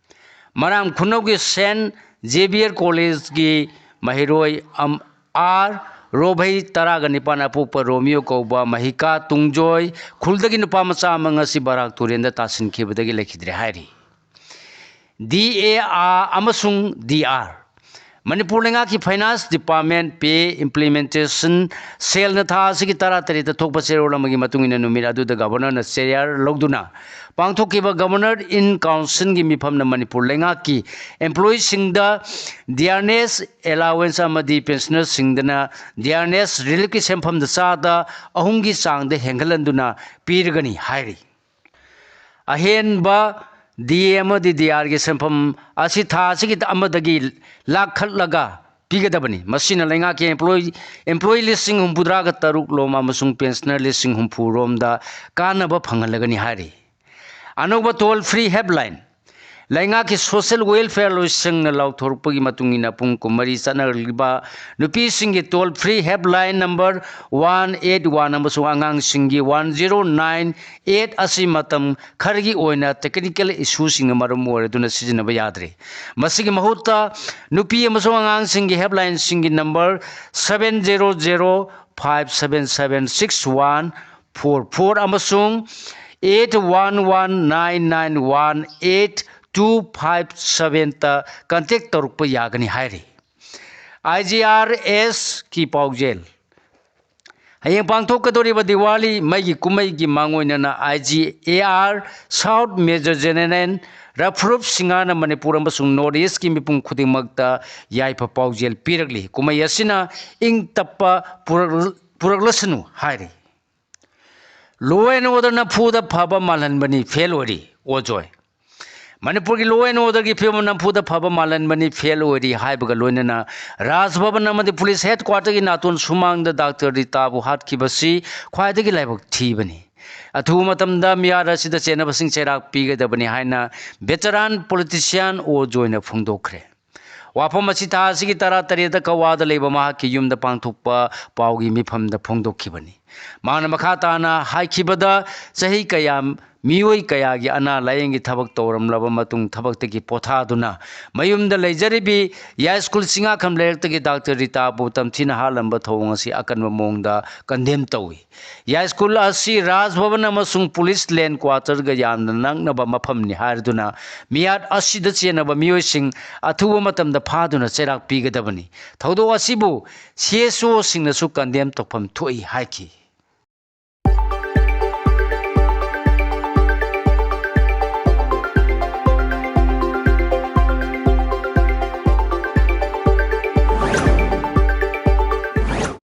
ꯃꯔꯥꯝ ꯈꯨꯅꯧꯒꯤ ꯁꯦꯟꯠ ꯖꯦꯕꯤꯌꯔ ꯀꯣꯂꯦꯖꯀꯤ ꯃꯍꯩꯔꯣꯏ ꯑꯝ-, ꯑꯥꯔ ꯔꯣꯚꯩ ꯇꯔꯥꯒ ꯅꯤꯄꯥꯟ ꯑꯄꯣꯛꯄ ꯔꯣꯃꯤꯌꯣ ꯀꯧꯕ ꯃꯍꯤꯀꯥ ꯇꯨꯡꯖꯣꯏ ꯈꯨꯜꯗꯒꯤ ꯅꯨꯄꯥ ꯃꯆꯥ ꯑꯃ ꯉꯁꯤ ꯕꯔꯥꯛ ꯇꯨꯔꯦꯟꯗ ꯇꯥꯁꯤꯟꯈꯤꯕꯗꯒꯤ ꯂꯩꯈꯤꯗ꯭ꯔꯦ ꯍꯥꯏꯔꯤ꯫ ꯗꯤ ꯑꯦ ꯑꯥꯔ ꯑꯃꯁꯨꯡ ꯗꯤ ꯑꯥꯔ꯫ ꯃꯅꯤꯄꯨꯔ ꯂꯩꯉꯥꯛꯀꯤ Finance Department pay implementation cell ꯅ ꯊꯥ ꯑꯁꯤꯒꯤ ꯇꯔꯥꯇꯔꯦꯠꯇ ꯊꯣꯛꯄ ꯆꯦꯔꯣꯜ ꯑꯃꯒꯤ ꯃꯇꯨꯡ ꯏꯟꯅ ꯅꯨꯃꯤꯠ ꯑꯗꯨꯗ Governor ꯅ ꯆꯦꯌꯥꯔ ꯂꯧꯗꯨꯅ ꯄꯥꯡꯊꯣꯛꯈꯤꯕ Governor in Council ꯒꯤ ꯃꯤꯐꯝꯅ ꯃꯅꯤꯄꯨꯔ ꯂꯩꯉꯥꯛꯀꯤ employee ꯁꯤꯡꯗ dearness allowance ꯑꯃꯗꯤ pensioner ꯁꯤꯡꯗꯅ dearness relief ꯀꯤ ꯁꯦꯟꯐꯝꯗ ꯆꯥꯗ ꯑꯍꯨꯝꯒꯤ ꯆꯥꯡꯗ ꯍꯦꯟꯒꯠꯍꯟꯗꯨꯅ ꯄꯤꯔꯒꯅꯤ ꯍꯥꯏꯔꯤ꯫ ꯑꯍꯦꯟꯕ ꯗꯤ ꯑꯦ ꯑꯃꯗꯤ ꯗꯤ ꯑꯥꯔ ꯒꯤ ꯁꯦꯟꯐꯝ ꯑꯁꯤ ꯊꯥ ꯑꯁꯤꯒꯤ ꯑꯃꯗꯒꯤ ꯂꯥꯛꯈꯠꯂꯒ ꯄꯤꯒꯗꯕꯅꯤ꯫ ꯃꯁꯤꯅ ꯂꯩꯉꯥꯛꯀꯤ employee, employee ꯂꯤꯁꯤꯡ ꯍꯨꯝꯐꯨꯇꯔꯥꯒ ꯇꯔꯨꯛ ꯂꯣꯝ ꯑꯃꯁꯨꯡ pensioner ꯂꯤꯁꯤꯡ ꯍꯨꯝꯐꯨ ꯔꯣꯝꯗ ꯀꯥꯟꯅꯕ ꯐꯪꯍꯜꯂꯒꯅꯤ ꯍꯥꯏꯔꯤ꯫ ꯑꯅꯧꯕ toll free helpline꯫ ꯂꯩꯉꯥꯛꯀꯤ social welfare ꯂꯣꯏꯁꯪꯅ ꯂꯥꯎꯊꯣꯔꯛꯄꯒꯤ ꯃꯇꯨꯡ ꯏꯟꯅ ꯄꯨꯡ ꯀꯨꯟꯃꯔꯤ ꯆꯠꯅꯔꯛꯂꯤꯕ ꯅꯨꯄꯤꯁꯤꯡꯒꯤ toll free helpline number one eight one ꯑꯃꯁꯨꯡ ꯑꯉꯥꯡꯁꯤꯡꯒꯤ one zero nine eight ꯑꯁꯤ ꯃꯇꯝ ꯈꯔꯒꯤ ꯑꯣꯏꯅ technical issue ꯁꯤꯡꯅ ꯃꯔꯝ ꯑꯣꯏꯔꯗꯨꯅ ꯁꯤꯖꯤꯟꯅꯕ ꯌꯥꯗ꯭ꯔꯦ꯫ ꯃꯁꯤꯒꯤ ꯃꯍꯨꯠꯇ ꯅꯨꯄꯤ ꯑꯃꯁꯨꯡ ꯑꯉꯥꯡꯁꯤꯡꯒꯤ helpline ꯁꯤꯡꯒꯤ number seven zero zero five seven seven six one four four ꯑꯃꯁꯨꯡ eight one one nine nine one eight two five seven ꯇ contact ꯇꯧꯔꯛꯄ ꯌꯥꯒꯅꯤ ꯍꯥꯏꯔꯤ꯫ ꯑꯥꯏ ꯖꯤ ꯑꯥꯔ ꯑꯦꯁ ꯀꯤ ꯄꯥꯎꯖꯦꯜ꯫ ꯍꯌꯦꯡ ꯄꯥꯡꯊꯣꯛꯀꯗꯧꯔꯤꯕ ꯗꯤꯋꯥꯂꯤ ꯃꯩꯒꯤ ꯀꯨꯝꯍꯩꯒꯤ ꯃꯥꯡꯑꯣꯏꯅꯅ I G A R South Major General ꯔꯐꯔꯨꯞ ꯁꯤꯡꯍꯅ ꯃꯅꯤꯄꯨꯔ ꯑꯃꯁꯨꯡ North East ꯀꯤ ꯃꯤꯄꯨꯝ ꯈꯨꯗꯤꯡꯃꯛꯇ ꯌꯥꯏꯐ ꯄꯥꯎꯖꯦꯜ ꯄꯤꯔꯛꯂꯤ꯫ ꯀꯨꯝꯍꯩ ꯑꯁꯤꯅ ꯏꯪ ꯇꯞꯄ ꯄꯨꯔꯛ-, ꯄꯨꯔꯛꯂꯁꯅꯨ ꯍꯥꯏꯔꯤ꯫ Law and order ꯅꯝꯐꯨꯗ ꯐꯕ ꯃꯥꯜꯍꯟꯕꯅꯤ, fail ꯑꯣꯏꯔꯤ, ꯑꯣꯖꯣꯏ꯫ ꯃꯅꯤꯄꯨꯔꯒꯤ law and order ꯒꯤ ꯐꯤꯕꯝ ꯅꯝꯐꯨꯗ ꯐꯕ ꯃꯥꯜꯍꯟꯕꯅꯤ, fail ꯑꯣꯏꯔꯤ ꯍꯥꯏꯕꯒ ꯂꯣꯏꯅꯅ ꯔꯥꯖ ꯚꯕꯟ ꯑꯃꯗꯤ police headquarter ꯒꯤ ꯅꯥꯇꯣꯟ ꯁꯨꯃꯥꯡꯗ ꯗꯥꯛꯇꯔ ꯔꯤꯇꯥꯕꯨ ꯍꯥꯠꯈꯤꯕꯁꯤ ꯈ꯭ꯋꯥꯏꯗꯒꯤ ꯂꯥꯏꯕꯛ ꯊꯤꯕꯅꯤ꯫ ꯑꯊꯨꯕ ꯃꯇꯝꯗ ꯃꯤꯍꯥꯠ ꯑꯁꯤꯗ ꯆꯦꯟꯅꯕꯁꯤꯡ ꯆꯩꯔꯥꯛ ꯄꯤꯒꯗꯕꯅꯤ ꯍꯥꯏꯅ veteran politician ꯑꯣ ꯖꯣꯏꯅ ꯐꯣꯡꯗꯣꯛꯈ꯭ꯔꯦ꯫ ꯋꯥꯐꯝ ꯑꯁꯤ ꯊꯥ ꯑꯁꯤꯒꯤ ꯇꯔꯥꯇꯔꯦꯠꯇ ꯀꯛꯋꯥꯗ ꯂꯩꯕ ꯃꯍꯥꯛꯀꯤ ꯌꯨꯝꯗ ꯄꯥꯡꯊꯣꯛꯄ ꯄꯥꯎꯒꯤ ꯃꯤꯐꯝꯗ ꯐꯣꯡꯗꯣꯛꯈꯤꯕꯅꯤ꯫ ꯃꯍꯥꯛꯅ ꯃꯈꯥ ꯇꯥꯅ ꯍꯥꯏꯈꯤꯕꯗ, ꯆꯍꯤ ꯀꯌꯥ ꯃꯤꯑꯣꯏ ꯀꯌꯥꯒꯤ ꯑꯅꯥ ꯂꯥꯌꯦꯡꯒꯤ ꯊꯕꯛ ꯇꯧꯔꯝꯂꯕ ꯃꯇꯨꯡ, ꯊꯕꯛꯇꯒꯤ ꯄꯣꯊꯥꯗꯨꯅ ꯃꯌꯨꯝꯗ ꯂꯩꯖꯔꯤꯕꯤ ꯌꯥꯏꯁ꯭ꯀꯨꯜ ꯆꯤꯡꯉꯥꯈꯝ ꯂꯩꯔꯛꯇꯒꯤ ꯗꯥꯛꯇꯔ ꯔꯤꯇꯥꯕꯨ ꯇꯝꯊꯤꯅ ꯍꯥꯠꯂꯝꯕ ꯊꯧꯑꯣꯡ ꯑꯁꯤ ꯑꯀꯟꯕ ꯃꯑꯣꯡꯗ ꯀꯟꯗꯦꯝ ꯇꯧꯏ꯫ ꯌꯥꯏꯁ꯭ꯀꯨꯜ ꯑꯁꯤ ꯔꯥꯖ ꯚꯕꯟ ꯑꯃꯁꯨꯡ ꯄꯨꯂꯤꯁ ꯂꯦꯟ ꯀ꯭ꯋꯥꯇꯔꯒ ꯌꯥꯝꯅ ꯅꯛꯅꯕ ꯃꯐꯝꯅꯤ ꯍꯥꯏꯔꯗꯨꯅ, ꯃꯤꯌꯥꯠ ꯑꯁꯤꯗ ꯆꯦꯟꯅꯕ ꯃꯤꯑꯣꯏꯁꯤꯡ ꯑꯊꯨꯕ ꯃꯇꯝꯗ ꯐꯥꯗꯨꯅ ꯆꯩꯔꯥꯛ ꯄꯤꯒꯗꯕꯅꯤ꯫ ꯊꯧꯗꯣꯛ ꯑꯁꯤꯕꯨ ꯁꯤ ꯑꯦꯁ ꯑꯣꯁꯤꯡꯅꯁꯨ ꯀꯟꯗꯦꯝ ꯇꯧꯐꯝ ꯊꯣꯛꯏ ꯍꯥꯏꯈꯤ꯫